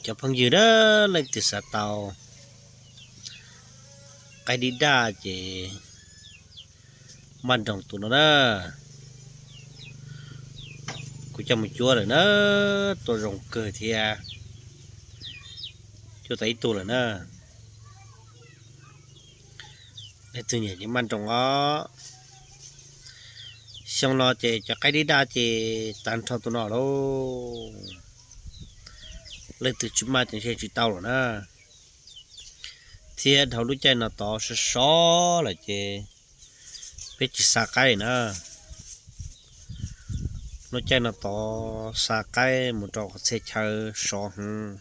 Cov phooj ywg na, leej twg xav tau qaib dib daj ces maj nroos tus no na, kuv coj mus cuab lawm na, tua zoo kawg thiab, cuab tau ib tug lawm na. Leej twg nyiam ces maj nroos os. Xyoo no ces cov qaib dib daj ces tag nrho tus no lauj. Leej twg tsis maj ces ntshe tsis tau lawm na. Thiab dhau lub caij no tod sov sov lawm ces peb tsis xa qaib na. Lub caij no tod xa qaib mus rau qhov txhia chaw sov heev,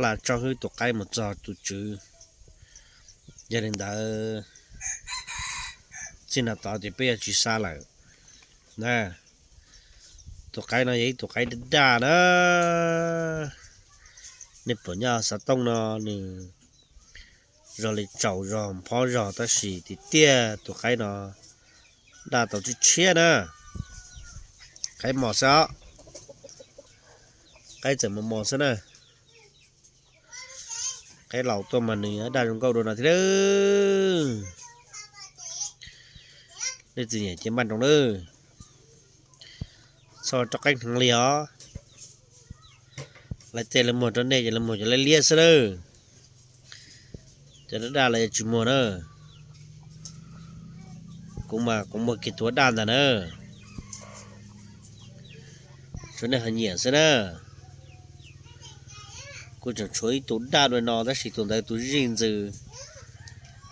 lam tso hwb tus qaib mus txog tus tswv. Yog li ntawd, txij no tod ces peb yuav tsis xa lawm na. Tus qaib no yog ib tus qaib daj daj na. Nej pom nyob xov tooj no nws zoo li tsaus zog phob zog tab sis tiag tiag tus qaib no daj tau tshiab tshiab na. Qaib mos xwb os. Qaib txawm mos mos xwb na. Qaib laus tuaj mas nws daj zoo nkauj dua no thiab. Leej twg nyiam ces maj nroos lawm. Txhob rau qaib hneev li os. Lawv tej lawv muag rau nej ces lawv muag cov liab liab xwb lawm. Cov daj daj lawv tsis muag na. Kuv mas kuv muag kiag tus daj ntag na. Tshuav nej ho nyiam xwb na. Kuv tseem tshuav ib tug daj dua no tab sis tus ntawd tus zij ntxws,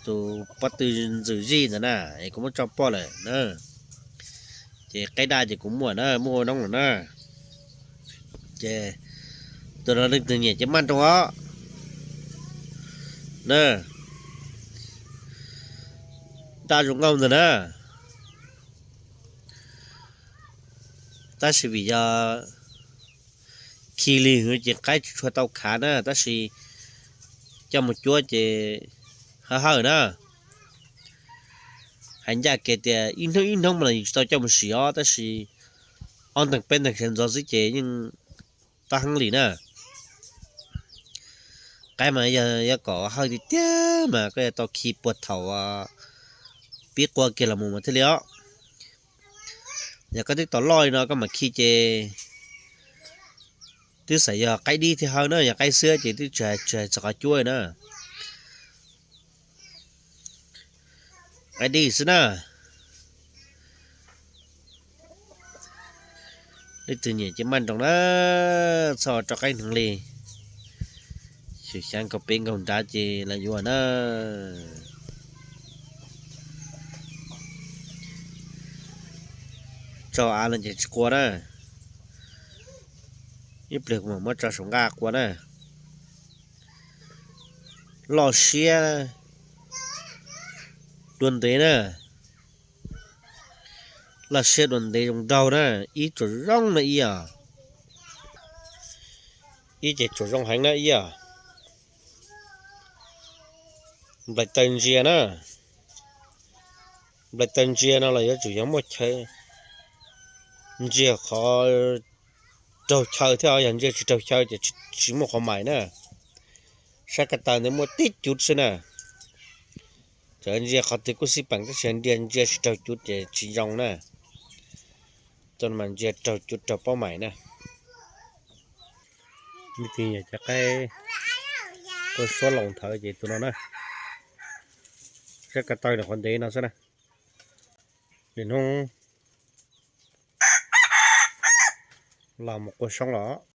tus pob tw ntxws zij ntawd na, es kuv muab tso poj lawm na. Ces qaib daj ces kuv muaj na, muaj ua noob lawm na. Ces tus no leej twg nyiam ces maj nroos os na. Daj zoo nkauj ntag na. Tab sis vim yog khi li ces qaib tsis tshua tau khav na, tab sis coj mus cuab ces hawj hawj na. Hais ncaj kev tias ib hnub ib hnub mas los yus tsis tau coj mus sim os, tab sis ob nteeg peb nteeg sawv ntxov xwb ces yeej tab heev li na. Qaib mas yog yuav kom hawj tiag tiag mas koj yuav tau khi puag thaum pib qua kiag los mus mas thiaj li os. Yog koj twb tau loj li no koj mam khi ces twb xav yog qaib dib thiaj hawj na, yog qaib xwb ces twb tsis hais txog qhov cuab na. Qaib dib xwb na. Leej twg nyiam ces maj nroos na, txhob rau qaib hneev li. Xyem xyav nkaus peb nkaus nrad ces los yuav na. Tso av no ces tsis qua na. Ib pliag kuv mam muab tso saum nqaj qua na. Loj siab dua ntev na. Loj siab dua ntev zoo nraug na. Ib tsuas zoo na ib os. Ib ces tsuas zoo heev na ib os. Nplaim taw ntsia na. Nplaim taw ntsia no los yuav tsum yog muaj chaw ntsia qhov raug chaw thiab, yog ntsia tsis raug chaw ces tsis muaj qhov mais na. Sab ko taw ntawd muaj tib cuv xwb na. Txawm ntsia qhov twg kuj xij peem tab sis ntsia ntsia tsis raug cuv ces tsis zoo na. Tau mas ntsia raug cuv raug paub mais na. Leej twg nyiam cov qaib kua suab laus nthawv ces tus no na. Sab ko taw nws qhov ntev no xwb na. Niaj hnub los mus qua soob los.